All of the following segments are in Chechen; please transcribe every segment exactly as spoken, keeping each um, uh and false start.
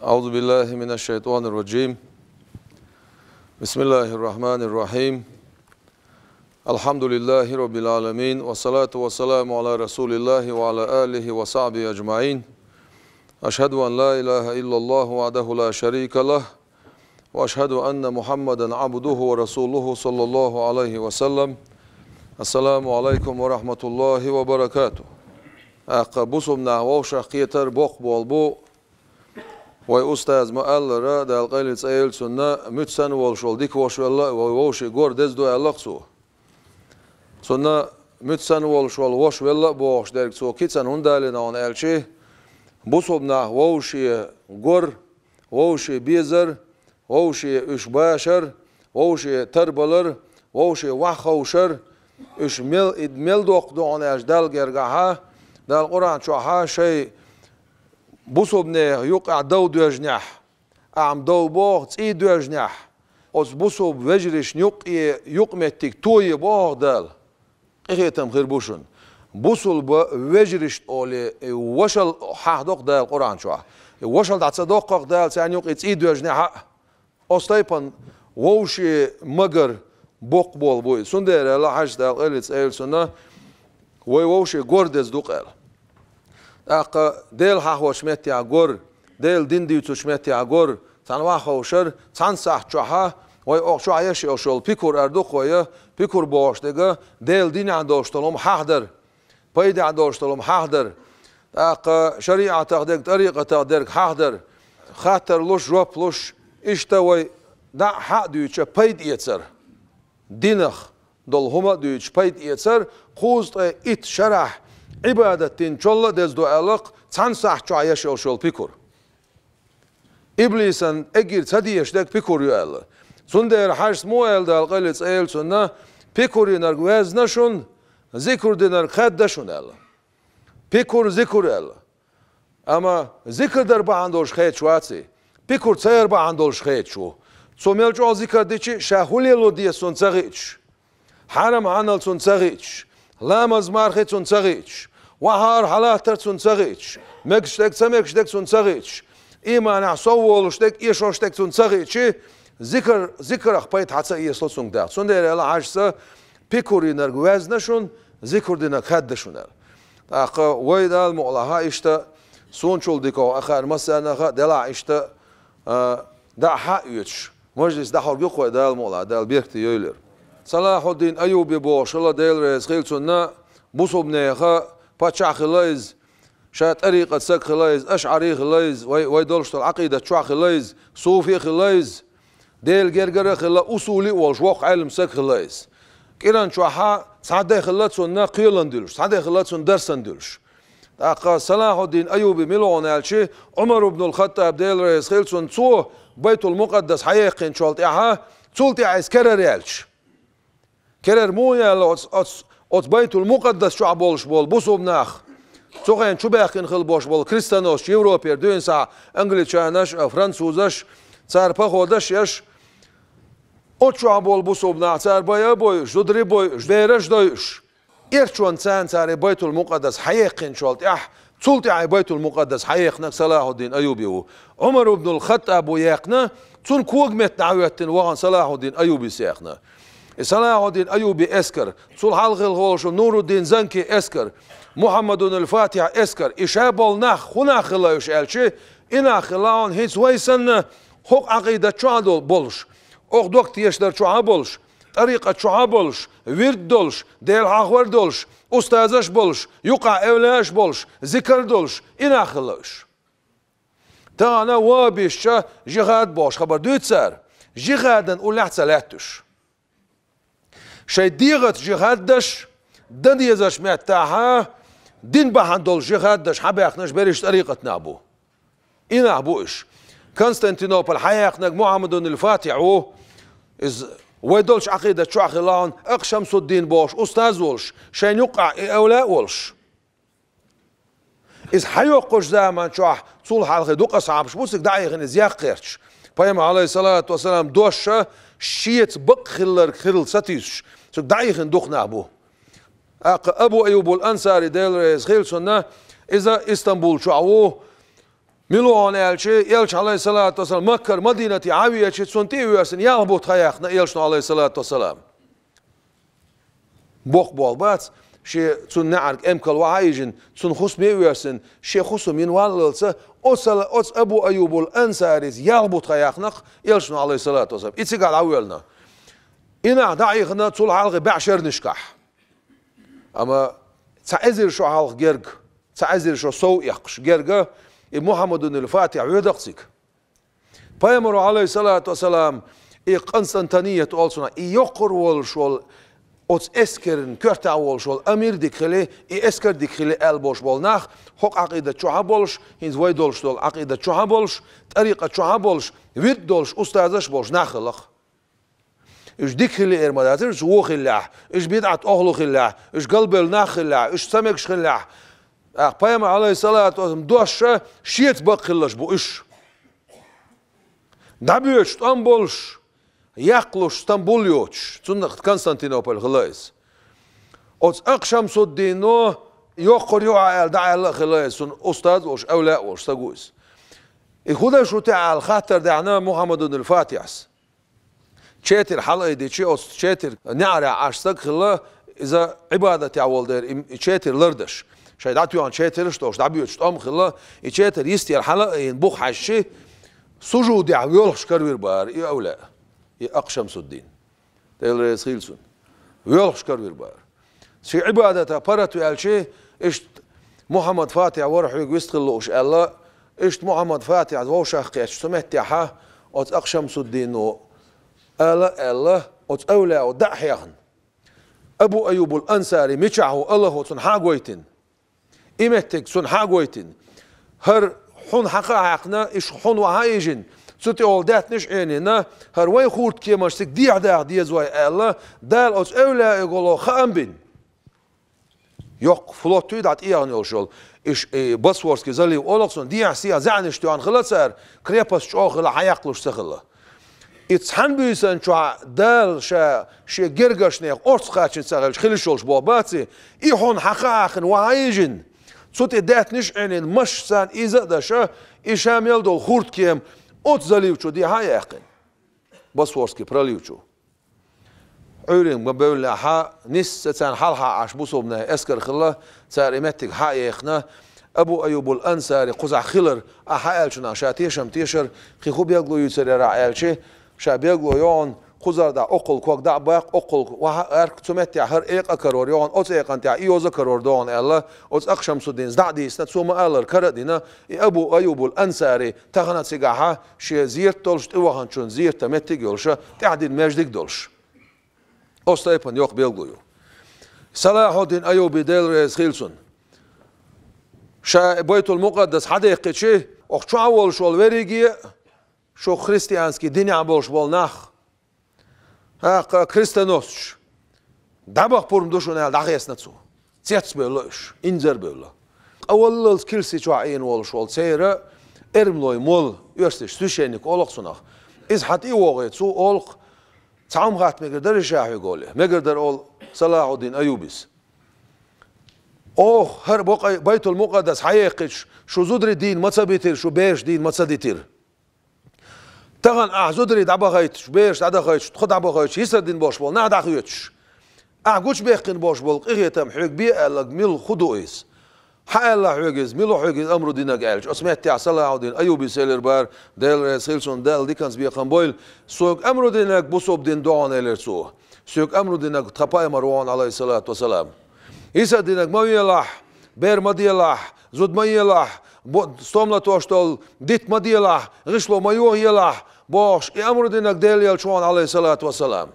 أعوذ بالله من الشيطان الرجيم. بسم الله الرحمن الرحيم. الحمد لله رب العالمين، والصلاة والسلام على رسول الله وعلى آله وصحبه أجمعين. أشهد أن لا إله إلا الله وحده لا شريك له، وأشهد أن محمدا عبده ورسوله صلى الله عليه وسلم. السلام عليكم ورحمة الله وبركاته. ТӀаккха бусулба нах вовшах кхетар боккха болх бу. Вай устаза ма-аллара, Дала къайле цӀа йойла цунна, муьтӀа санна волуш волу дика воша велла а, вай вовшийн гора деза ду аьлла-кх цо. Цунна муьтӀа санна волуш волу воша велла а бохуш дерг цо кицана хӀунда далийна хьуна аьлча, бусулба нах вовшийн гора, вовшийн безар, вовшийн уьш башар, вовшийн тарбалар, вовшийн вахховшар, уьш мел, и мел доккха ду хьуна аьлча Далла гергахьа, Дала Къуръан чохьа шайн бусулба нехан юккъехь дов доьжнехь, ахьа-м дов боху, цӀий доьжнехь, оцу бусулба вежаршна юккъе юкъаметтиг тое боху Дала. Къинхетам хир бу шуна. Бусулба вежаршна олий, и вашалла хьахдо-кх Дала Къуръан чохь. И вашалла дӀа ца доккху-кх Дала царна юккъе цӀий доьжнехь а. Оцу тайпана вовшийн магар боккха болх бу иза. Цундела аьлла хьаьжас, Дала къайле цӀа йойла цунна, вай вовшийн гора деза ду-кх аьлла. ТӀаккха Дела хьахочу меттехь гора, Делан дин дуьйцучу меттехь гора, цхьана вахховшар, цхьана сахьт чохьа, вай оха чохь еш йолуш йолу пикур ара ду-кх вай, пикур бохуш дерг, Делан динехь долуш долу хӀума хьахдар, пайдехь долуш долу хӀума хьахдар, тӀаккха шариӀатах дерг, тӀарикъатах дерг хьахдар, хаттар луш, жоп луш, иштта вай дӀа а хьа а дуьйцуш пайда эцар. Динах долу хӀума а дуьйцуш пайда эцар, кхузткъе итт шарахь Ӏибадат динчул а деза ду аьлла-кх, цхьана сахьт чохь еш йолуш йолу пикур. Иблисан эггара ца дезаш дерг пикур ю аьлла. Цундела хьаьжас муха аьлла, Дала къайле цӀа йойла цунна, пикур йинарг везна шуна, зикр динарг хаьдда шуна аьлла. Пикур, зикр аьлла. Амма зикр дар бахьана долуш хеташ вац и. Пикур ца яр бахьана долуш хеташ ву. Цо мел чӀогӀа зикр дича а, ша хӀун лело деза цунна ца хиъчаш, хьарам-хьанал цунна ца хиъчаш, ламаз-марха цунна ца хиъчаш, вахар-хьалаттар цунна ца хиъчаш, мегаш дерг, ца мегаш дерг цунна ца хиъчаш, ийманехь сов волуш дерг, эшош дерг цунна ца хиъча, зикр, зикрах пайда хьан ца эцало цуьнга даха. Цундела аьлла хьаьжас, пикур йинарг везна шуна, зикр динарг хаьдда шуна аьлла. ТӀаккха вай, Дала мукъалахь, иштта суначул дикагӀа ахар массарнах а делахь иштта, а, дӀа а хьа а оьцуш, мажлис дӀахьорг ю-кх вай, Дала мукъалахь, Дала беркате йойла. Салахьуддин Айюби бохуш хилла, Дела реза хила цунна, бусулба нехан паччахь хилла иза, ша тӀарикъат саг хилла иза, ашӀари хилла иза, вай, вай долуш долу Ӏакъидат чохь хилла иза, суфи хилла иза, Делан гергара а хилла, усули а волуш воккха Ӏелам саг хилла иза. КӀиран чохьа цхьа де хилла цунна кхелан дуьлуш, цхьа де хилла цунна дарсан дуьлуш. ТӀаккха Салахьуддин Айюби мила ву аьлча, Ӏумар ибн ал-Хаттаб, Дела реза хила цунна, цо Байтул-Мукъаддас хьаеккхинчул тӀаьхьа, цул тӀаьхьа иза керара яьлча. Керара муха яьлла оцу, оцу, оцу Байтул-Мукъаддас чохь болуш болу бусулба нах? Цу хенахь чубаьхкина хилла болуш болу крестоносцы Европера дуьйна схьа англичанаш а, французаш, цара походаш а еш, оцу чохь болу бусулба нах, цара бай а бойуш, зударий а бойуш, бераш а дойуш, эрчонца цара и Байтул-Мукъаддас хьаеккхинчул тӀаьхьа, цул тӀаьхьа и Байтул-Мукъаддас хьаекхнарг Салахьуддин Айюби ву. Ӏумар ибн ал-Хаттаб ву яьккхина, цунна когаметта дӀахӀоьттина вахана Салахьуддин Айюбис яьккхина. И Салахьуддин Айюби эскар, цул хьалха хилла волуш Нуруддин Занки эскар, Мухьаммадун ал-Фатихь эскар, и ша болу нах хӀун нах хилла уьш аьлча, и нах хилла хьуна хӀинца вай санна, хӀокху Ӏакъидат чохь а дол-, болуш, оха дог тешадар чохь а болуш, тӀарикъат чохь а болуш, вирд долуш, Дела хьахор долуш, устазаш болуш, юкъахь эвлаяаш болуш, зикар долуш, и нах хилла уьш. Тахана вахабисташ жихад бохуш хабар дуьйцу цара, жихадан уллехь ца лаьтта уьш. Шайн дегӀаца жихад деш, дан дезачу меттахьа, дин бахьана долу жихад деш хьабаьхнарш берриш тӀарикъат нах бу. И нах бу уьш. Константинополь хьаяьккхинарг Мухьаммадун ал-Фатихь ву. Иза вай долчу Ӏакъидат чохь хилла хьуна Акъ Шамсуддин бохуш устаз волуш, шайна юккъехь и эвлаяъ волуш. Иза хьайоккхучу заман чохь цул хьалхе дукха асхьабаш бу цига дӀаихина иза яккха гӀерташ. Пайхамар, Ӏалайхиссалату вассалам, дош шеца бакъ хилларг хилла сатуьйсуш, цига дӀаихина дукха нах бу. ТӀаккха Абу Айюбул Ансари, Дела реза хила цунна, иза Истамбул чохь ву, Мила ву хьуна аьлча, Элча, Ӏалайхиссалату вассалам, Маккара Мадинате Ӏовеача, цунна тӀе а воьссина, ялх бутт ха яьккхина Элчано, Ӏалайхиссалату вассалам. Боккха болх бац, шен цунна неӀарга эмкал вахьа а йижина, цунна хӀусаме а воьссина, шен хӀусам йина валлалца, оцала, оцу Абу Айюбул Ансарис ялх бутт ха яьккхина-кх Элчано, Ӏалайхиссалату вассалам. И цигахь дӀавоьллина. И нах дӀаихна цул хьалха бӀе шернашкахь. Амма цхьа эзар шо хьалха герга, цхьа эзар шо сов эккхаш герга, и Мухьаммадунил Фатихь воьду-кх цига. Пайхамаро, Ӏалайхиссалату вассалам, и Къустантиният олу цунах, и йоккхур волуш волу, оцу эскаран коьртехь волуш волу амир дика хили, и эскар дика хили аьлла болуш болу нах, хӀокху Ӏакъидат чохь а болуш, хӀинца вай долуш долу Ӏакъидат чохь а болуш, тӀарикъат чохь а болуш, вирд долуш, устазаш а болуш нах хилла-кх. Уьш дика хилла эр ма дацара, уьш вон хиллехь, уьш бидӀат охьалу хиллехь, уьш галбевлла нах хиллехь, уьш ца мегаш хиллехь. ТӀаккха Пайхамар, Ӏалайхиссалату вассалам, дош шеца бакъ хилларш бу уьш. ДӀабоьдуш тӀом болуш, яккхалуш Стамбул йоцуш, цунах Константинополь хилла иза. Оцу Акъ Шамсуддино йоккхур ю хьо аьлла, дӀааьлла а хилла иза, цунна устаз а волуш, эвлаяъ а волуш стаг ву иза. И хӀун деш ву те аьлла хаттар даьхьна Мухьаммадунил Фатихьас. Четар хьалаайдичи, оцу четар неӀарехь Ӏаш стаг хилла, иза Ӏибадатехь волу дера, и, и четар лардаш. Шайн дӀатоьхна четарш а долуш, дӀабоьдуш тӀом а хилла, и четар йистера хьала а айина, бух хьаьжчи, сужудехь воьлхуш каравир бара и эвлаяъ, и Акъ Шамсуддин. Дела реза хила цунна. Воьлхуш каравир бара. Шен Ӏибадатах паргӀат ваьлчи, иштта Мухьаммад Фатихь вара хьоьга вист хила лууш аьлла, иштта Мухьаммад Фатихь вовшах кхетча цу меттехьа оцу Акъ Шамсуддино ала аьлла, оцу эвлаяо дӀа а хьехна. Абу Айюбул Ансари мичахь ву, Аллахо цунна хьа а гойтина. И меттиг цунна хьа а гойтина. ХӀара хьуна хьакха а хьаькхна, иштта хьуна вахьа а йижина, цу тӀехула даьттанаш а Ӏенийна, хӀара вайн хуртакемаш цига дехьа даха деза вай аьлла, Дала оцу эвлаяо гӀоло хаам бина. Йоккха флот ю дӀа тӀеяхна йолуш йолу, иштта, и, Босфорский залив олу-кх цунна, дехьа-сехьа заьӀнаш тоьхна хилла цара, крепость чӀогӀа хилла, хьаяккхалуш ца хилла. И цхьана буьйсанна чохь Дала ша шен гергарчу нехан орца кхачийна ца хилча, хила йиш йолуш болх бац и, и хьуна хьакха а хьаькхна вахьа а йижина, цу тӀе даьттанаш а Ӏенийна, машшца царна иза а деш, и ша мел долу хуртакема оцу залив чу дехьа а яьккхина. Босфорский пролив чу. Ӏуьйренга ма бевллехьа, нисса царна хьалха Ӏаш бусалбанийн эскар хилла, цара и меттиг хьа а яьккхина, Абу Айюбул Ансари кхузахь хилар, ахьа аьллачунах ша тешам тешар, кхин хӀун билгало юьйцур яра ахьа аьлчи, ша билгало йогӀун, кхузара дӀа оккхул ког дӀа а баккха, оккхул вахьа а гӀаьрка, цу меттехь хӀара экъа карор йогӀун, оцу экъан тӀехь и йоза карор догӀун аьлла, оцу Акъ Шамсуддинас дӀа а дийцина, цо ма-аллара кара а дина, и Абу Айюбул Ансари тахана цигахьа шен зерат долуш, тӀеваханчун зерата меттиг а йолуша, тӀаьхьа дина маьждиг а долуш. Оцу тайпана йоккха билгало ю. Салахьуддин Айюби, Дела реза хила цунна. Ша Байтул-Мукъаддас хьадаьккхичи, оха чохь волуш волу верриге а, шу христианский динехь болуш болу нах, хӀаккха крестоносцаш, дӀабаха пурба ду шуна аьлла, дӀахецна цо. Цец а бевлла уьш, инзар а бевлла. Къа валлалц килси чохь Ӏийна волуш волу церан эрмалой молла, оьрсаша священник олу-кх цунах. Иза хьан тӀе а вогӀий, цо олу-кх, цхьа хӀума хатта мегар дарий ша хьоьга олий? Мегар дара, олу Салахьуддин Айюбис. Оха хӀара бакъ-, Байтул-Мукъаддас хьаеккхича, шу зударий дийна ма ца битира, шу бераш дийна ма ца дитира. Тахана ахьа зударий дӀабахайташ, бераш дӀадахайташ, тхо дӀабахайташ, йисар дина болуш болу нах дӀахоьцуш, ахьа гучубаьккхина болуш болу къинхетам хьоьга бе аьлларг мила хӀун ду иза? Хьан аьлла хьоьга иза, мила хьоьга иза амру динарг аьлча, оцу меттехь Салахьуддин Айюбис элира бара, Дела реза хила цунна, Дала диканца бекхам бойла, соьга амру динарг бусалба дин догӀун элира цо. Соьга амру динарг тхан пайхамар вогӀун, Ӏалайхиссалату вассалам. Йисар динарг ма велахь, бер ма делахь, зуда ма елахь, бо-, стом латош долу дита ма делахь, гӀишло ма йохаелахь, бохуш, и амру динарг Дела елча вогӀун, Ӏалайхиссалату вассалам.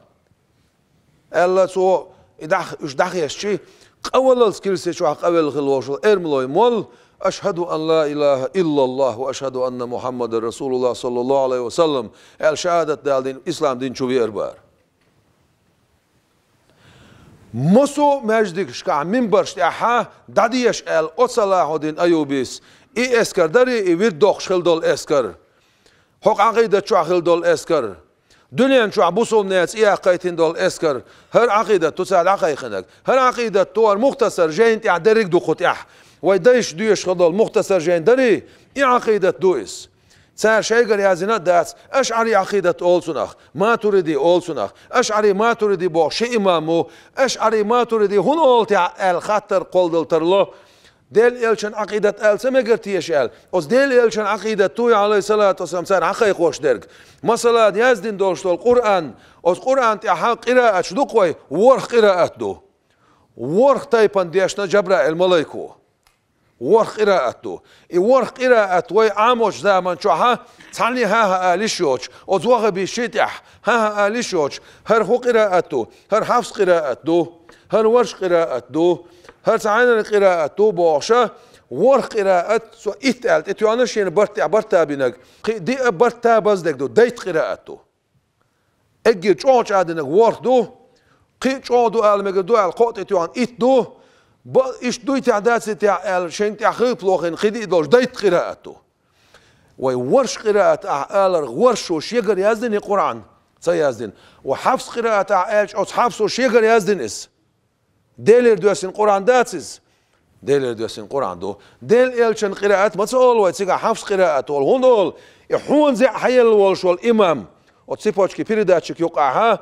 Аьлла цо, и дӀах-, уьш дӀахецчи, къа валлалц килси чохь къавелла хилла волуш волу эрмалой молла, «Ашхаду ан ла илаха иллаллахӀ ва ашхаду анна Мухьаммадан расулуллахӀ, саллаллахӀу Ӏалайхи ва саллам», аьлла шахӀадат дала дина, ислам дин чу веара бара. Массо а маьждигашкахь, минбарш тӀехьа дӀадеша аьлла, оцу Салахьуддин Айюбис, и эскар дарий, и вирд доккхуш хила долу эскар, хӀокху Ӏакъидат чохь хила долу эскар, дуьнен чохь бусалбанийн цӀе яккхийтина долу эскар, хӀара Ӏакъидат ду цара дӀакхайкхинарг. ХӀара Ӏакъидат ду, хӀара мухтасар жайна тӀехь дерриг а ду кху тӀехь. Вай дайша доьшуш хила долу Мухтасар жайна дарий, и Ӏакъидат ду иза. Цара шайгара яздина а дац, ашӀари Ӏакъидат олу цунах, матуриди олу цунах. АшӀари, матуриди боху ши имам ву. АшӀари, матуриди хӀунда олу техьа аьлла хаттар кхолладала тарло. Делан элчан Ӏакъидат аьлла ца мегар теша аьлла. Оцу Делан элчан Ӏакъидат ду, Ӏалайхиссалату вассалам, цара хьакхайкхош дерг. Масала, яздина долуш долу Къуръан, оцу Къуръан тӀехь къирааташ ду-кх вай, ворхӀ къираат ду. ВорхӀ тайпана дешна Жабраил малайко. ВорхӀ къираат ду. И ворхӀ къираат вай Ӏамочу заман чохьа цхьаьна хӀан-хӀа ала йиш йоцуш, оцу ваххабистийн тӀехь хӀан-хӀа ала йиш йоцуш, хӀара хӀун къираат ду, хӀара Хьафс къираат ду, хӀара варш къираат ду, хӀара цхьа Ӏайнан къираат ду бохуша, ворхӀ къираат, цо итт аьлла тӀетоьхна шена барт тӀехь барт а бинарг, кхин диъ а барт а баздерг ду, дейтта къираат ду. Эггара чӀогӀа чӀагӀдинарг ворхӀ ду, кхин а чӀогӀа ду ала мегар ду аьлла, кхоъ тӀетоьхна итт ду, ба-, иштта дуй техьа, даций техьа аьлла, шайна тӀехь хӀапалохийна кхин диъ долуш дейтта къираат ду. Вай ворхӀ къираат ахь аларх, ворхӀ шо шегара яздина и Къуръан? Ца яздина. Вай Хьафс къираат ахь аьлча, оцу Хьафсо шегара яздина иза. Делера доьссина Къуръан дац иза? Делера доьссина Къуръан ду. Делан элчан къираат ма ца олу вай цигахь Хьафс къираат олу. ХӀунда олу? И хьуна зеӀ хьаелла волуш волу имам, оцу цепочки передатчик юкъахьа,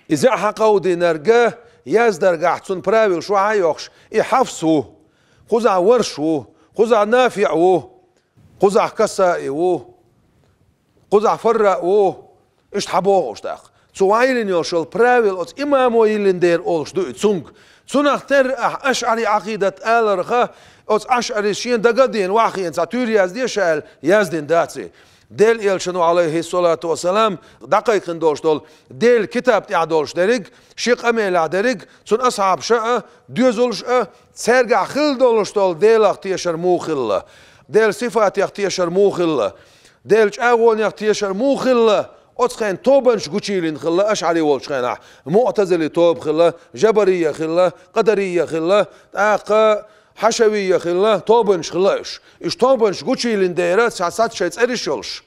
и зеӀ хьакховдийнарг, яздаргахь цунна правилаш вахьа а йохуш, и Хьафс ву, кхузахь Варш ву, кхузахь НафиӀ ву, кхузахь Касаи ву, кхузахь Фарраъ ву, иштта хьабохуш тӀаккха. Цо вайрина йолуш йолу правил оцу имамо йиллина дера олуш ду и цунга. Цунах терра ахь ашӀари Ӏакъидат аларха, оцу ашӀарис шен дага а дина, ваххена цхьа туьйра яздеш аьлла, яздина даций. Делан элчано, Ӏалайхиссалату вассалам, дӀакхайкхина долуш долу Делан китаб тӀехь долуш дерриг, шен къамелехь дерриг, цуьнан асхьабаша а, доьзалш а, цаьргахь хилла долуш долу Делах тешар муха хилла, Делан сифатех тешар муха хилла, Делан чӀагӀонех тешар муха хилла, оцу хенахь тобанаш гучуйиллина хилла, ашӀари волчу хенахь, муӀтазили тоба хилла, жабария хилла, къадария хилла, тӀаккха хьашавия хилла, тобанаш хилла уьш. Уьш тобанаш гучуйиллина дера, цхьа сац шайн цӀераш йолуш.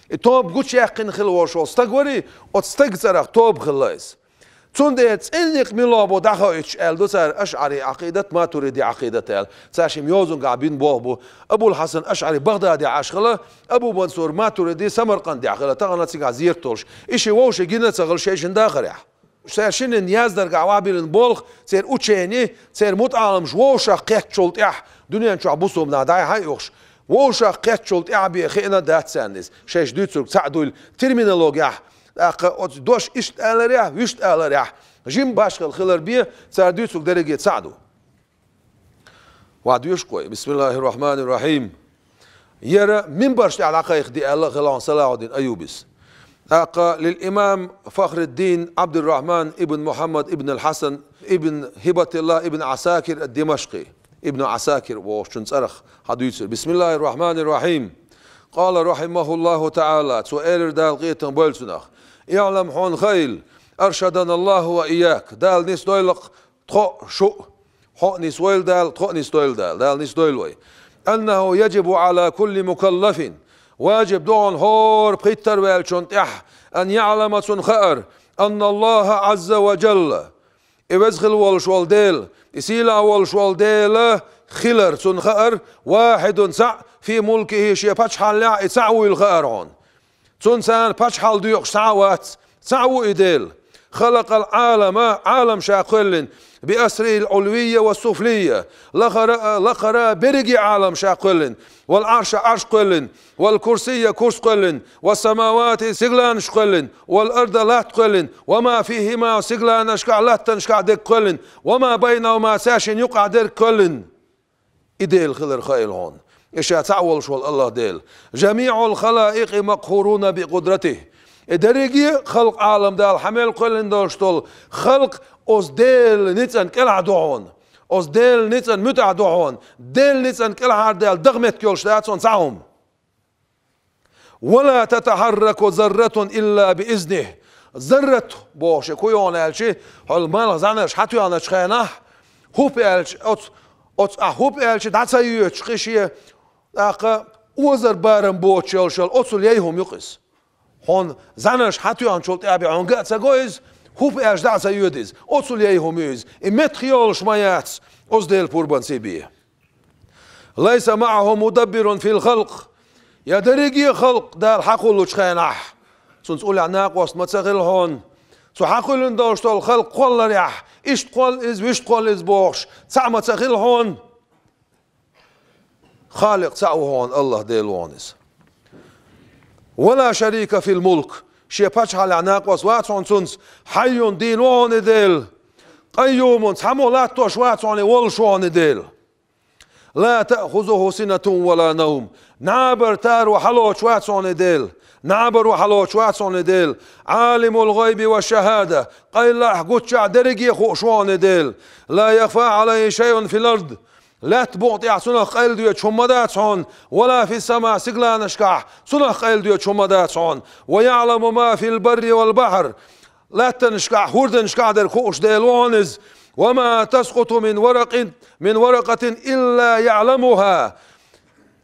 И тоба гучуяьккхина хилла волуш волу стаг варий, оцу стеган цӀарах тоба хилла иза. Цундела цӀенникъ мила бу дӀахоуьйтуш аьлла ду цара ашӀари Ӏакъидат, матуриди Ӏакъидат аьлла. Цара шимма йозунгахь бина болх бу. Абул-Хьасан АшӀари Багъдадехь Ӏаш хилла, Абу Мансур Матуриди Самаркъандехь хилла, тахана цигахь зерат долуш. И ши вовшийн гина ца хилла шайшинна дахарехь. Цара шиннан яздаргахь вахьа биллина болх, церан учени, церан мутаӀаламаш вовшах кхеттачул тӀаьхьа, дуьнен чохь бусулба нах дӀай-хьай ухуш, вовшах кхеттачул тӀаьхьа бен хиъна дац царна иза. Шайша дуьйцург цхьаъ дуйла терминологехь, тӀаккха оцу дош иштта аларехь, вуьшта аларехь, жима башхалла хилар бен, цара дуьйцург дерриге цхьаъ ду. Ва доьшуш кхой. Бисмиллахир-рахманир-рахим. Яра минбарш тӀехь дӀакхайкхаде аьлла хилла хьуна Салахьуддин Айюбис. ТӀаккха лил имам Фахриддин Абдуррахман ибн Мухаммад ибн ал-Хасан ибн Хибатилла ибн Асакир ад-Димашкъи. Ибн Асакир вохучун цӀарах хьадуьйцура. Бисмиллахир-рахманир-рахим. Къала рахимахуллаху таӀала, цо элира, Дала къинхетам бойла цунах. ИӀлам, хьуна хаийла, аршаданаллаху ва ийяк, Дала нисдойла-кх тхо а, шу а, хьо а нисвойла Дала, тхо а нисдойла Дала, Дала нисдойла вай. Аннаху яжибу Ӏала кулли мукаллафин, важиб ду хьуна хӀора пхийттара ваьллачунна тӀехь, ан яӀлама, цунна хаар, анналлаха Ӏазза ва жалла, и веза хила волуш волу Дела, и сийлахь волуш волу Дела хилар, цунна хаар, вахьидун, цхьаъ, фи мулкихи, шен пачхьаллехь и цхьаъ вуйла хаар хьуна. Цунна царна пачхьалла доькъуш цхьа а вац, цхьаъ ву и Дела. Халакъал Ӏалама, Ӏалам ша кхоьллина, би асрихил Ӏулвийя ва суфлийя, лахара а, лакхара а, берриге а Ӏалам ша кхоьллина, вал Ӏарша, Ӏарш кхоьллина, вал курсийя, курс кхоьллина, ва самавати, сигаланаш кхоьллина, вал арда, латта кхоьллина, ва ма фихима, сигаланашкахь, латтанашкахь дерг кхоьллина, ва ма байнахума, цаьршинна юкъахь дерг кхоьллина. И Дела хилар хаийла хьуна. И ша цхьаъ волуш волу АллахӀ Дела. Жамиъул халаикъи макъхуруна би къудратихи. И дерриге а халкъ, Ӏалам, Дала хьа мел кхоьллина долуш долу халкъ оцу Делан ницкъан кӀелахь ду хьуна. Оцу Делан ницкъан муьтӀахь ду хьуна. Делан ницкъан кӀелхьардаьлла дагӀа меттиг йолуш дац хьуна цхьа хӀума. Ва ла татахьарраку зарратун илла би изнихи. Заррат бохуш, кху йогӀу аьлча, хьол малх зӀаьнарш хьатоьхначу хенахь, хӀуп аьлча, оцу, оцу ахь хӀуп аьлча, дӀа ца йоьдуш кхин шен, тӀаккха озар барам боцуш йолуш йолу, оцул яй хӀума ю-кх иза. Хьуна зӀаьнарш хьатоьхначул тӀаьхьа бен хьуна ган а ца го иза, хӀуп аьлча дӀа а ца йоьду иза, оцул яй хӀума ю иза. И меттах йолуш ма яц, оцу Делан пурбанца бен. ليس معه مدبر في الخلق. Я дерриге а халкъ Дала хьакхуллучу хенахь, цуьнца уллехь накъост ма ца хилла хьуна. Цо хьакхоьллина долуш долу халкъ кхолларехь, иштта кхолла иза, вуьшта кхолла иза бохуш, цхьаъ ма ца хилла хьуна. Халикъ цхьаъ ву хьуна, АллахӀ Дела ву хьуна иза. ولا شريك في الملك. Шен пачхьаллехь накъост вац хьуна цуьнца, حي дийна ву хьуна и Дела. قيوم, цхьаммо латтош вац хьуна и, волуш ву хьуна и Дела. لا تأخذه سنة ولا نوم. НӀабар таро хьалоцуш вац хьуна и Дела. НӀабар ву хьалоцуш вац хьуна и Дела. عالم الغيب والشهادة. Къайллахь, гуччахь, дерриге а хууш ву хьуна и Дела. لا يخفى عليه شيء في الأرض. Лаьтта букъа тӀехь цунах къайладоьдуш хӀума ма дац хьуна, ولا في السماء, сигаланашкахь цунах къайладоьдуш хӀума ма дац хьуна. ويعلم ما في البر والبحر. Лаьттанашкахь, хӀорданашкахь дерг хууш Дела ву хьуна иза. وما تسقط من ورق، من ورقة إلا يعلمها.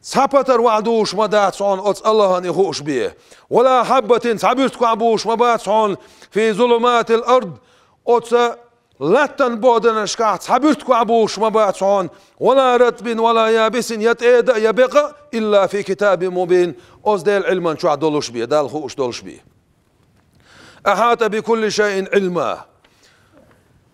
Цхьа патар вахьа дузуш ма дац хьуна оцу АллахӀана и хууш бен. ولا حبة, цхьа буьртиг вахьа бузуш ма бац хьуна, في ظلمات الأرض, оцу латтан боданашкахь цхьа буьртиг вахьа бузуш ма бац хьуна, ولا رطب ولا يابس, я тӀеда а, я бекъа а, إلا في كتاب مبين, оцу Делан Ӏилман чохь долуш бен, Далла хууш долуш бен. أحاط بكل شيء علما.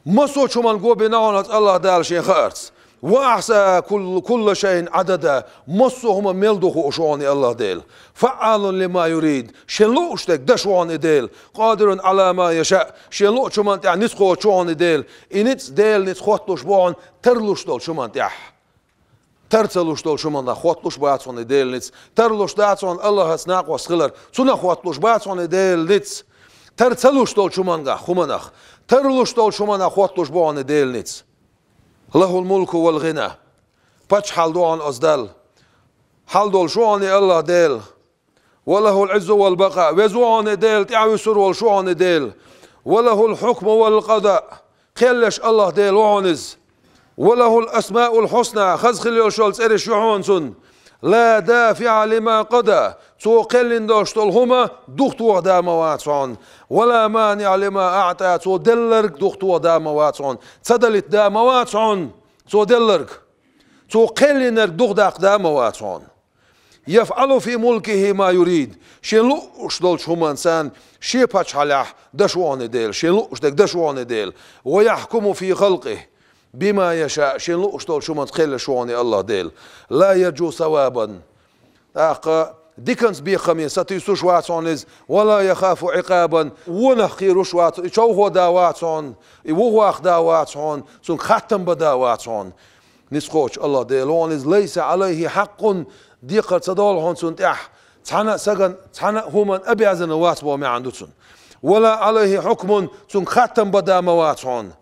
Массо а хӀуманна го бина хьуна оцу АллахӀ Дала шен хаарца. وأحصى كل، كل شيء عددا. Массо а хӀума мел ду хууш ву хьуна и АллахӀ Дела. فعال لما يريد. Шен лууш дерг деш ву хьуна и Дела. قادر على ما يشاء. Шен луучу хӀуманна тӀехь ницкъ кхочуш ву хьуна и Дела. И ницкъ, Делан ницкъ хотталуш бу хьуна тарлуш долчу хӀуманна тӀехь. Тар ца луш долчу хӀуманах хотталуш бац хьуна и Делан ницкъ. Тарлуш дац хьуна АллахӀаца накъост хилар, цунах хотталуш бац хьуна и Делан ницкъ. Тар ца луш долчу хӀуманах, хӀуманах. Тарлуш долчу хӀуманах хотталуш бу хьуна и Делан ницкъ. لَهُ الْمُلْكُ وَالْغِنَى. Пачхьалла ду хьуна оцу Далла. Хьал долуш ву хьуна и АллахӀ Дела. وَلَهُ الْعِزُّ وَالْبَقَاءُ. Веза ву хьуна и Дела, тӀаьхьа вуьсур волуш ву хьуна и Дела. وَلَهُ الْحُكْمُ وَالْقَضَاءُ. Кхел деш АллахӀ Дела ву хьуна иза. وَلَهُ الْأَسْمَاءُ الْحُسْنَى. Хаза хила йолуш йолу цӀераш ю хьуна цунна. لَا دَافِعَ لِمَا قَضَى. Цо кхел дина долуш долу хӀума духатоха да ма вац хьуна. وَلَا مَانِعَ لِمَا أَعْطَى. Цо делларг духатоха да ма вац хьуна. Ца далийта да ма вац хьуна цо делларг. Цо кхел динарг духадаккха да ма вац хьуна. يَفْعَلُ فِي مُلْكِهِ مَا يُرِيدُ. Шен лууш долчу хӀуманца шен пачхьаллехь деш ву хьуна и Дела, шен лууш дерг деш ву хьуна и Дела. وَيَحْكُمُ فِي خَلْقِهِ بِمَا يَشَاءُ. Шен лууш долчу хӀуманца кхел деш ву хьуна и АллахӀ Дела. لَا يَرْجُو ثَوَابًا. ТӀаккха диканца бекхаме сатуьйсуш вац хьуна иза. وَلَا يَخَافُ عِقَابًا. Вонах кхоьруш вац, и човхо да вац хьуна, и вухаваккха да вац хьуна, цуьнга хаттам бан да вац хьуна. Ницкъ кхочу АллахӀ Дела ву хьуна иза. لَيْسَ عَلَيْهِ حَقٌّ. Декхар ца долу хьуна цунна тӀехь. Цхьана а сагана, цхьана а хӀуманна обязан вац боху маьӀна ду цунна. وَلَا عَلَيْهِ حُكْمٌ. Цуьнга хаттам бан да ма вац хьуна.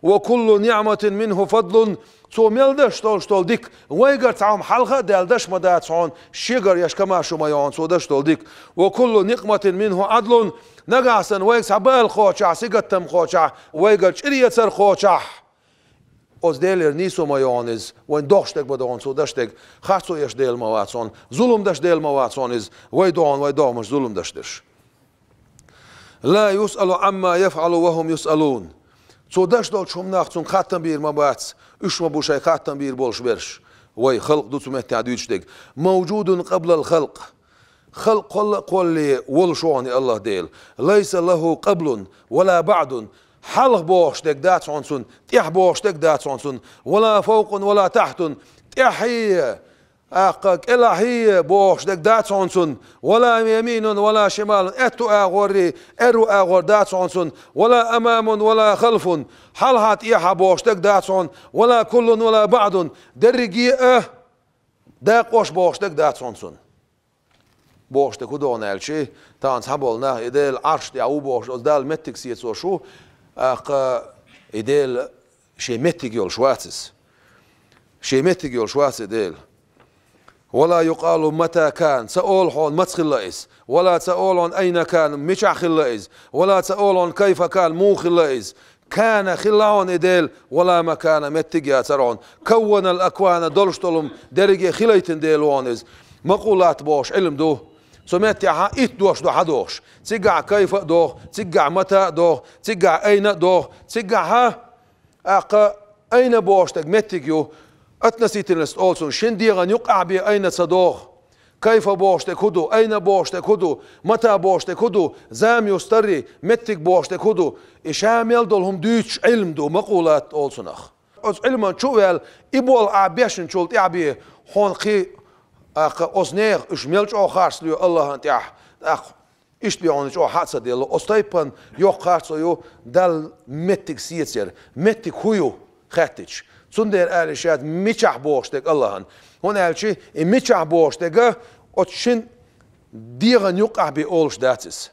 وَكُلُّ نِعْمَةٍ مِنْهُ فَضْلٌ. Цо мел деш долуш долу дика, вайгара цхьа хӀума хьалха а даьлла деш ма дац хьуна, шегара еш камаш хӀума ю хьуна цо деш долу дика. وَكُلُّ نِقْمَةٍ مِنْهُ عَدْلٌ. Нагахь санна вайга цхьа бала кхочахь, сингаттам кхочахь, вайгара чӀир эцар кхочахь, оцу Делера нийсо ма ю хьуна иза, вайн догӀуш дерг бан ду хьуна цо деш дерг, харцо еш Дела ма вац хьуна, зулам деш Дела ма вац хьуна иза, вай ду хьуна вайн догӀмашна зулам деш дерш. لَا يُسْأَلُ عَمَّا يَفْعَلُ وَهُمْ يُسْأَلُونَ. Цо деш долчу хӀуманах цуьнга хаттам бийр ма бац, уьш ма бу шайн хаттам бийр болуш берш. Вай халкъ ду цу меттехь дуьйцуш дерг. مَوْجُودٌ قَبْلَ الْخَلْقِ. Халкъ кхолла а кхоллале волуш ву хьуна и АллахӀ Дела. لَيْسَ لَهُ قَبْلٌ وَلَا بَعْدٌ. Хьалха бохуш дерг дац хьуна цунна, тӀехьа бохуш дерг дац хьуна цунна. وَلَا فَوْقٌ وَلَا تَحْتٌ. ТӀаьхье, тӀаккха кӀелахье бохуш дерг дац хьуна цунна. وَلَا يَمِينٌ وَلَا شِمَالٌ. Аьтту агӀоррий, аьрру агӀор дац хьуна цунна. وَلَا أَمَامٌ وَلَا خَلْفٌ. Хьалха, тӀехьа бохуш дерг дац хьуна. وَلَا كُلٌّ وَلَا بَعْضٌ. Дерриге а, дакъош бохуш дерг дац хьуна цунна. Бохуш дерг хӀун ду хьуна аьлча, тахана цхьаболу нах и Дела Ӏарш тӀехь ву бохуш, оцу Далла меттиг сецош ву, тӀаккха и Дела шен меттиг йолуш вац иза. Шен меттиг йолуш вац и Дела. وَلَا يُقَالُ مَتَى كَانَ. Ца олу хьуна маца хилла иза. وَلَا ца олу хьуна أَيْنَ كَانَ, мичахь хилла иза. وَلَا ца олу хьуна كَيْفَ كَانَ, муха хилла иза. كَانَ, хилла хьуна и Дела, وَلَا مَكَانَ, меттиг яцара хьуна. كَوَّنَ الْأَكْوَانَ, долуш долу хӀума дерриге а хилийтина Дела ву хьуна иза. Макъулат бохуш Ӏилма ду. Цу меттехь итт дош ду хьадохуш. Цигахь كَيْفَ а доху, цигахь مَتَى а доху, цигахь أَيْنَ а доху, цигахь тӀаккха أَيْنَ бохуш дерг меттиг ю. Относительность олу цунах, шина дегӀан юккъехь бен айна ца догӀу. Кайфа бохуш дерг хӀун ду, айна бохуш дерг хӀун ду, мата бохуш дерг хӀун ду, зама юстарий, меттиг бохуш дерг хӀун ду, и ша мел долу хӀума дуьйцуш Ӏилма ду, макъулат олу цунах. Оцу Ӏилман чу а ваьлла, и болу ахь бешначул тӀаьхьа бен, хьуна кхин а, кхин а оцу нехан уьш мел чӀогӀа харц лоь Аллахьан тӀехь, тӀаккха иштта бен хьуна чӀогӀа хьа а ца делла. Оцу тайпана йоккха харцо ю Далла меттиг сецар. Меттиг хӀун ю хаьттича? Цундела ала йиш яц мичахь бохуш дерг Аллахьан. ХӀунда аьлча и мичахь бохуш дерг оцу шина дегӀан юккъехь бен олуш дац иза.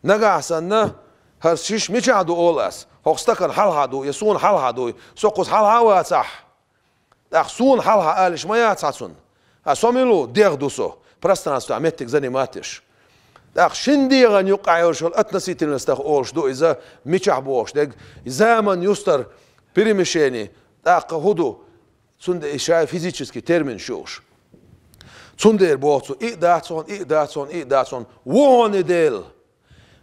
Нагахь санна, хӀара шиша мичахь ду олу ас, хӀокху стакана хьалха ду, я суна хьалха ду, со кхуза хьалха а вацахь, тӀаккха суна хьалха ала йиш ма яц хьан цунна. А со мила ву? ДегӀ ду со, пространствехь меттиг занимать еш. ТӀаккха шина дегӀан юккъехь йолуш йолу относительностах олуш ду иза, мичахь бохуш дерг, заман юстар, перемещение, тӀаккха хӀун ду? Цундела и ша физический терминаш ю уьш. Цундела боху цо, и а дац хьуна, и а дац хьуна, и а дац хьуна, ву хьуна и Дела.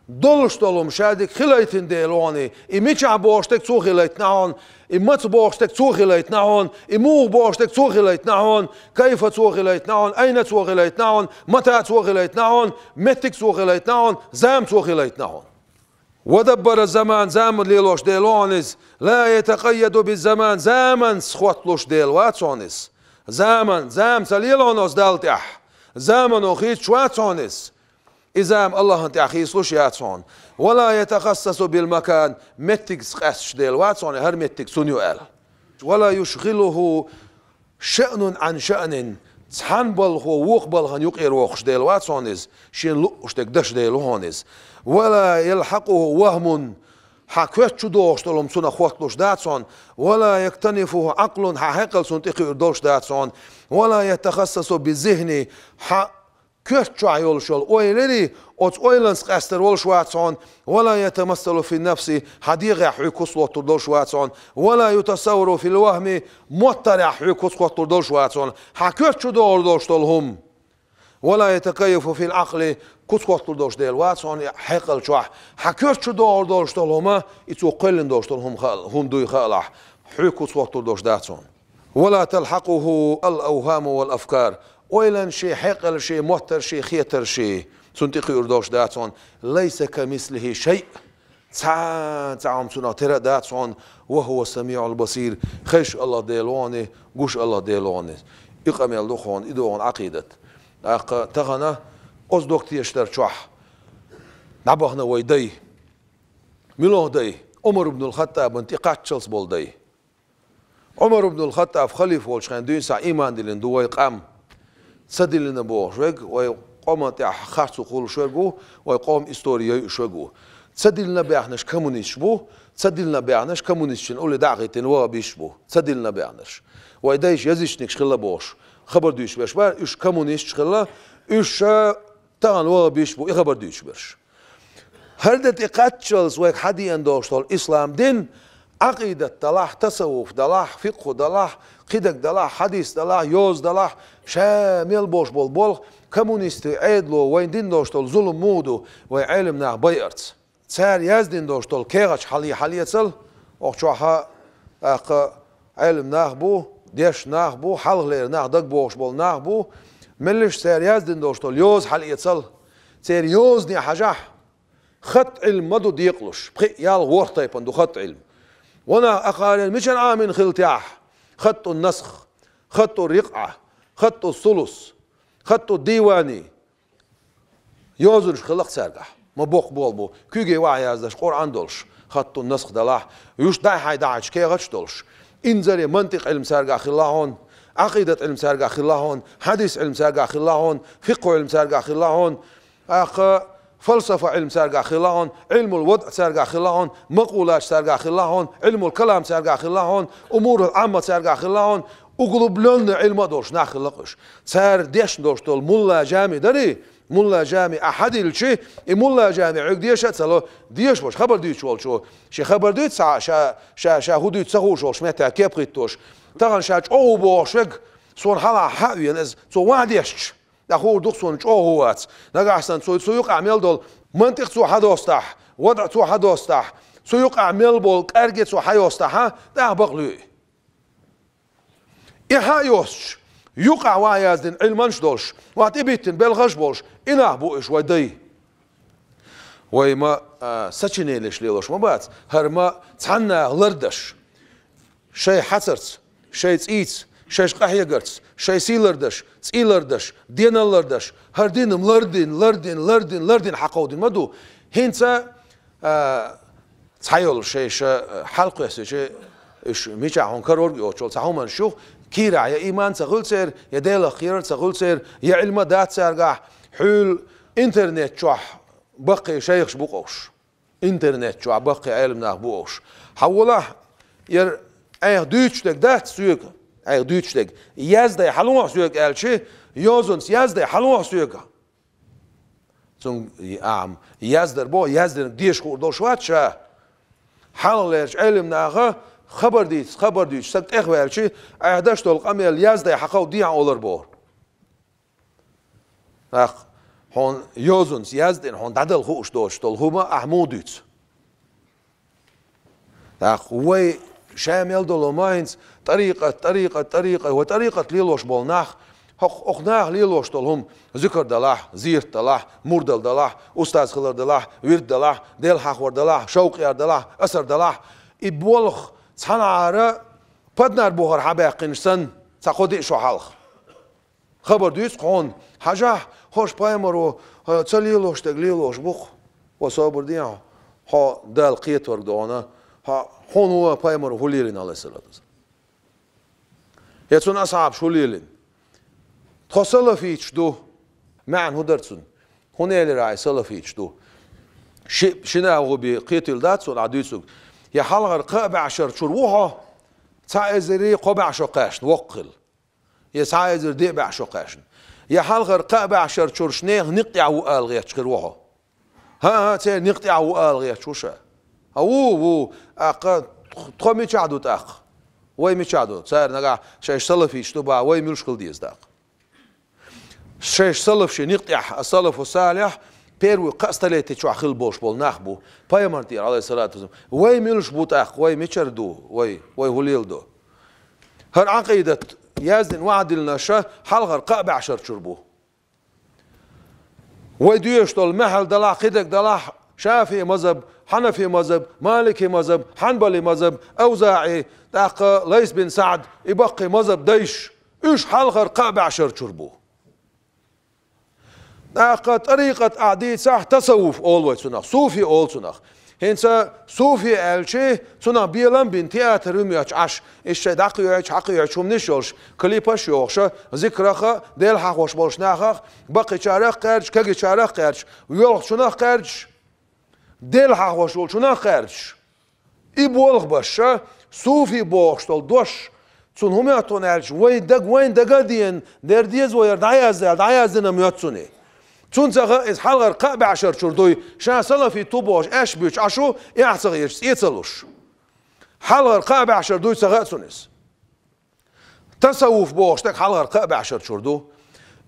Долуш долу хӀума ша дика хилийтина Дела ву хьуна и. И мичахь бохуш дерг цо хилийтина хьуна, и маца бохуш дерг цо хилийтина хьуна, и муха бохуш дерг цо хилийтина хьуна, кайфа цо хилийтина хьуна, айна цо хилийтина хьуна, мата цо хилийтина хьуна, меттиг цо хилийтина хьуна, зама цо хилийтина хьуна. Ва даббара заман, зама лелош Дела ву хьуна иза. Ла ятакъайяду би заман, заманца хотталуш Дела вац хьуна иза. Заман, зама ца лела хьуна оцу Далла тӀехь. Замано хийцаш вац хьуна иза. И зама Аллахьан тӀехь хийцалуш яц хьуна. Ва ла ятахассасу бил макан, меттигца къаьсташ Дела вац хьуна, хӀара меттиг цунна ю аьлла. Ва ла юшгилуху шаънун Ӏан шаънин, цхьана балхо вукху балхана юкъера воккхуш Дела вац хьуна иза, шена луъуш дерг деш Дела ву хьуна иза. Ва ла ялхьакъуху вахмун, хьан коьрта чу догӀуш долу хӀума цунах хотталуш дац хьуна. Ва ла яктанифуху Ӏакълун, хьан хьекъал цунна тӀекхуьур долуш дац хьуна. Ва ла ятахассасу би зихни, хьан коьрта чохь йолуш йолу ойлари, оцу ойланца къаьстар волуш вац хьуна, ва ла ятамассалу фи нафси, хьан дегӀехь хьоьга куц хоттур долуш вац хьуна, ва ла ютасаввару фил вахми, моттарехь хьоьга куц хоттур долуш вац хьуна, хьан коьрта чу догӀур долуш долу хӀума. Ва ла ятакайяфу фил Ӏакъли, куц хоттур долуш Дела вац хьуна хьекъал чохь, хьан коьрта чу догӀур долуш долу хӀума, и цо кхоьллина долуш долу хӀума хаа-, хӀума дуй хаалахь, хьоьга куц хоттур долуш дац хьуна. Ва ла талхьакъуху ал-авхаму вал афкар. Ойланаши, хьекъалши, моттарши, хетарши цунна тӀекхуьур долуш дац хьуна. Лайса камислихи шай. Цхьа, цхьа хӀума цунах тера а дац хьуна. Ва хӀува самиъул басир. Хезаш Аллах Дела ву хьуна, гуш Аллах Дела ву хьуна. И къамел ду хьуна, и ду хьуна Ӏакъидат. ТӀаккха тахана оцу дог тешаш дар чохь дӀабахана вай дай. Муьлха дай? Ӏумар ибн ал-Хаттабан тӀе кхаччалц болу дай. Ӏумар ибн ал-Хаттаб халифа волчу хенахь дуьйна схьа ийман диллина ду вай къам. Ца диллина бохуш верг, вай къоман тӀехь харцо кхуллуш верг ву, вай къоман истори йойуш верг ву. Ца диллина баьхнарш коммунисташ бу, ца диллина баьхнарш коммунисташна улле дӀа а хӀиттина ваххабисташ бу. Ца диллина баьхнарш. Вай дайша язычникаш хилла бохуш, хабар дуьйцуш берш бара, уьш коммунисташ хилла, уьш, а, тахана ваххабисташ бу, и хабар дуьйцуш берш. ХӀара де тӀе кхаччалц вайга хьадеана долуш долу ислам дин, Ӏакъидат далахь, тасаввуф далахь, фикъхӀу далахь, кхидерг далахь, хьадис далахь, йоза далахь, ша мел болуш болу болх, коммунистийн Ӏедало вайна дина долуш долу зулам муха ду, вай Ӏелам нах байарца. Цара яздина долуш долу кехаташ хьале-, хьалецал, оху чохь а, тӀаккха Ӏелам нах бу, дешна нах бу, хьалхалера нах, дагабогӀуш болу нах бу, меллаша цара яздина долуш долу йоза хьалецал, церан йозане хьажахь, хатт Ӏилма ма ду декъалуш, пхиъ, ялх, ворхӀ тайпана ду хатт Ӏилма. Ванах акхарен мичара Ӏамийна хилла техь, хаттун насх, хаттун рикъа, хаттун сулус, хаттун дийвани, йозанаш хилла-кх цаьргахь. Ма боккха болх бу, куьйге ваха яздеш Къуръан долуш, хаттун насх далахь, уьш дӀай-хьай дахьачу кехаташ долуш. Инзаре мантикъ Ӏилма цаьргахь хилла хьуна, Ӏакъидат Ӏилма цаьргахь хилла хьуна, хьадис Ӏилма цаьргахь хилла хьуна, фикъхӀу Ӏилма цаьргахь хилла хьуна, тӀаккха фалсафа Ӏилма цаьргахь хилла хьуна, Ӏилмул вадъ цаьргахь хилла хьуна, макъулаташ цаьргахь хилла хьуна, Ӏилмул калам цаьргахь хилла хьуна, умурул Ӏамма цаьргахь хилла хьуна, углублённый Ӏилма а долуш нах хилла-кх уьш. Цара дешна долуш долу мулла жами дарий, мулла жами ахь хьадилличи, и мулла жами хьоьга деша а ца ло, дешаш болуш хабар дуьйцуш волчо, шен хабар дуьйцу ца, ша, ша, ша хӀун дуьйцу ца хууш волуш меттехь кеп хӀиттош. Тахана ша чӀогӀа ву бохуш верг, суна хьалха хьа а веана иза, цо ваха дешча, тӀаккха хуур ду-кх суна чӀогӀа хӀун вац. Нагахь санна цо, цу юкъахь мел долу мантикъ цо хьадостахь, вадъ цо хьадостахь, цу юкъахь мел болу кӀорге цо хьайостахьа, тӀаккха бакълуьй. И хьа а йоцуш, юкъахь ван яздина Ӏилманаш долуш, ван тӀебиттина белхаш а болуш, и нах бу уьш вай дай. Вай ма, а, сочиненеш лелош ма бац, хӀара ма цхьаннах лардаш. Шайн хьацарца, шайн цӀийца, шайш къахьегарца, шайн сий лардаш, цӀий лардаш, денал лардаш, хӀара динам лардина, лардина, лардина, лардина хьакховдина ма ду. ХӀинца, а, цхьайолу шайша, а, хьалакхоьссича, уьш мичахь хьуна карорга йоцучул цхьа хӀуманаш юха, кийрахь я иман ца хуьлу церан, я Делах кхерар ца хуьлу церан, я Ӏилма дац цаьргахь, хьуьлла интернет чохь баккхий шайхаш бу къовш. Интернет чохь баккхий Ӏелам нах бу уьш. Хьан волахь, яра айхьа дуьйцуш дерг дац соьга, айхьа дуьйцуш дерг. Яздай хьалавахьа соьга аьлча, йозанца яздай хьалавахьа соьга. Цунга, ахьа яздар боху, яздинарг деша хуур долуш вац ша. Хьалхалерчу Ӏелам наха хабар дийца, хабар дуьйцуш, саг тӀехваьлча, айхьа даш долу къамел яздай хьакховдийхьа олар боху. ТӀаккха хьуна йозанца яздина, хьуна дӀадала хууш доцуш долу хӀума ахьа муха дуьйцу? ТӀаккха вай ша мел долу ма хӀинца тӀарикъат, тӀарикъат, тӀарикъат, вай тӀарикъат лелош болу нах, хӀокху, хӀокху наха лелош долу хӀума, зикр далахь, зерат далахь, мурдал далахь, устаз хилар далахь, вирд далахь, Дела хьахор далахь, шовкъ яр далахь, асар далахь, и болх цхьанхьара паднар бухара хьабаьккхинчу санна, цхьа кхо-диъ шо хьалха. Хабар дуьйцу хьуна, хьажахь, хӀорш пайхамаро, хьо ца лелош дерг лелош бу-кх. Хьо собар де хьо, хьо Далла кхетарг ду хьуна, хьо, хьуна вон пайхамаро хӀун лелийна, Ӏалайхиссалату вассалам? Я цуьнан асхьабаша хӀун лелийна? Тхо салафиташ ду. МаьӀна хӀун дара цуьнан? ХӀун элира ахь, салафиташ ду? Ши, шина а гӀо бен кхетийла дац суна ахь дуьйцург. Я хьалхара кхаа бӀе шарчуьра ву хьо, цхьа эзари кхо бӀе шо кхаьчна воккха хилла. Я цхьа эзар диъ бӀе шо кхаьчна. Я хьалхара кхаа бӀе шарчуьра нехан некъа тӀехь ву ала гӀерташ хир ву хьо. ХӀан-хӀа, церан некъа тӀехь ву ала гӀерташ ву ша. ХӀа, ву, ву, тӀаккха тхо мичахь ду тӀаккха? Вай мичахь ду? Цара нагахь шайша салафиташ ду бахьа, вай муьлш хила деза тӀаккха? Шайша салаф ши некъа тӀехь, ас-салафу салихь, первый кхаа столетие чохь хилла болуш болу нах бу. Пайхамар тӀера, Ӏалайхиссалату вассалам. Вай муьлш бу тӀаккха? Вай мичара ду? Вай, вай хӀун леладо? ХӀара Ӏакъидат яздина вахьа диллинарш хьалхара кхаа бӀе шарчуьра бу. Вай доьшуш долу маьхьал далахь, кхидерг далахь, шафиӀи мазхаб, хьанафи мазхаб, малики мазхаб, хьанбали мазхаб, АвзаӀи, тӀаккха Лайс бин СаӀд, и баккхий мазхаб дайш, уьш хьалхара кхаа бӀе шарчуьра бу. ТӀаккха тӀарикъат ахь дийцахь, тасаввуф олу вай цунах, суфи олу цунах. ХӀинца суфи аьлчи, цунах белам бина, театр хӀума йоьттуш Ӏаш, иза шайн дӀакхоьхьуш, хьакхоьхьуш хӀуманаш йолуш, клипаш йохуш, зикрах а, Дела хьахош болуш нахах, баккхийчарах а кхаьрдаш, кагийчарах а кхаьрдаш, воьлхучунах а кхаьрдаш, Дела хьахош волчунах а кхаьрдаш. И болх беш, суфи бохуш долу дош, цунна хӀума моьтту аьлча, вайн даг, вайн дага а деана, дер деза вай яра дӀаяздаьлла, дӀаяздина моьтту цунна. Цунна ца хаьа иза хьалхара кхаа бӀе шарчуьра дуй, ша салафит ву бохуш, аьшпаш буьйцуш Ӏаш ву, эхь ца хеташ, цӀе ца луш. Хьалхара кхаа бӀе шарчуьра дуй ца хаьа цунна иза. Тасаввуф бохуш дерг хьалхара кхаа бӀе шарчуьра ду.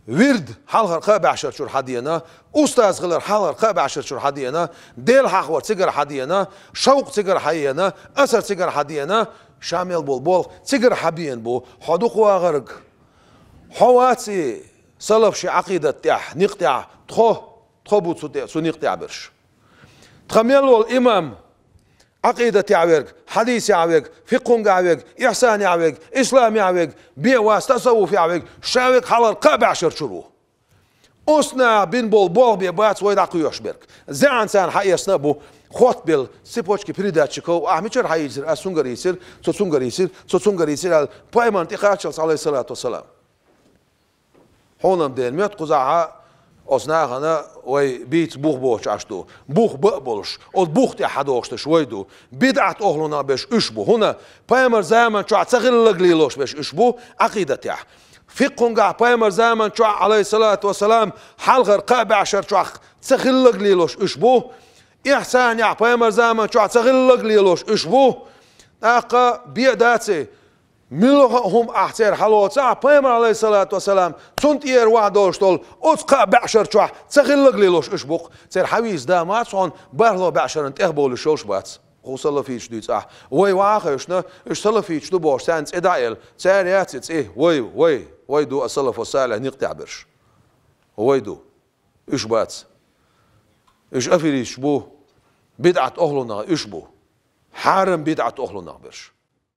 Вирд хьалхара кхаа бӀе шарчуьра хьадеана, устаз хилар хьалхара кхаа бӀе шарчуьра хьадеана, Дела хьахор цигара хьадеана, шовкъ цигара хьаеана, асар цигара хьадеана, ша мел болу болх цигара хьабеана бу, хьо ду-кх вагӀарг. Хьо вац и салаф ши Ӏакъидат тӀехь, некъа тӀехь, тхо, тхо бу цу тӀе-, цу некъа тӀехь берш. Тхан мел волу имам, Ӏакъидатехь верг, хьадисехь верг, фикъхунгахь верг, ихьсанехь верг, исламехь верг, бен вац тасаввуфехь верг, ша верг хьалхара кхаа бӀе шарчуьра ву. Оцу наха бина болу болх бен бац вай дӀакхоьхьуш берг. ЗаьӀан царна хьаэцна а бу, хоттабелла, цепочки передатчиков, ахь мичара хьайийцира, ас цуьнгара йийцира, цо цуьнгара йийцира, цо цуьнгара йийцира аьлла, пайхамарна тӀекхаччалц, Ӏалайхиссалату вассалам. Хьуна-м дена моьтту кхузахь оцу нахана вай бийца бух боцуш Ӏаш ду. Бух бан а болуш, оцу бух тӀехь хьадогӀуш дерш вай ду. БидӀат охьлунах берш уьш бу. ХӀунда пайхамар заман чохь ца хилларг лелош берш уьш бу Ӏакъидатехь. Фикъхунгахь пайхамар заман чохь, Ӏалайхиссалату вассалам, хьалхара кхаа бӀе шар чохь ца хилларг лелош уьш бу. Ихьсанехь пайхамар заман чохь ца хилларг лелош уьш бу. ТӀаккха бен а дац и. Муьлха а хӀума ахь церан хьалоцахь, пайхамар, Ӏалайхиссалату вассалам, цунна тӀера вахьа долуш долу оцу кхаа бӀе шар чохь ца хилларг лелош уьш бу-кх, церан хьавийца да мац хьуна, бархӀло бӀе шарна тӀехбовлуш йолуш бац. кху салафиташ дуй цӀахь. Вай ваха хьаьшна, уьш салафиташ ду бохуш, царна цӀе дӀа а елла, цара яц и цӀе, вай, вай, вай ду ас-салафу салихь никъ тӀехь берш. Вай ду. Уьш бац. Уьш аферисташ бу, бидӀат охлунах уьш бу. Хьарам бидӀат охлунах берш.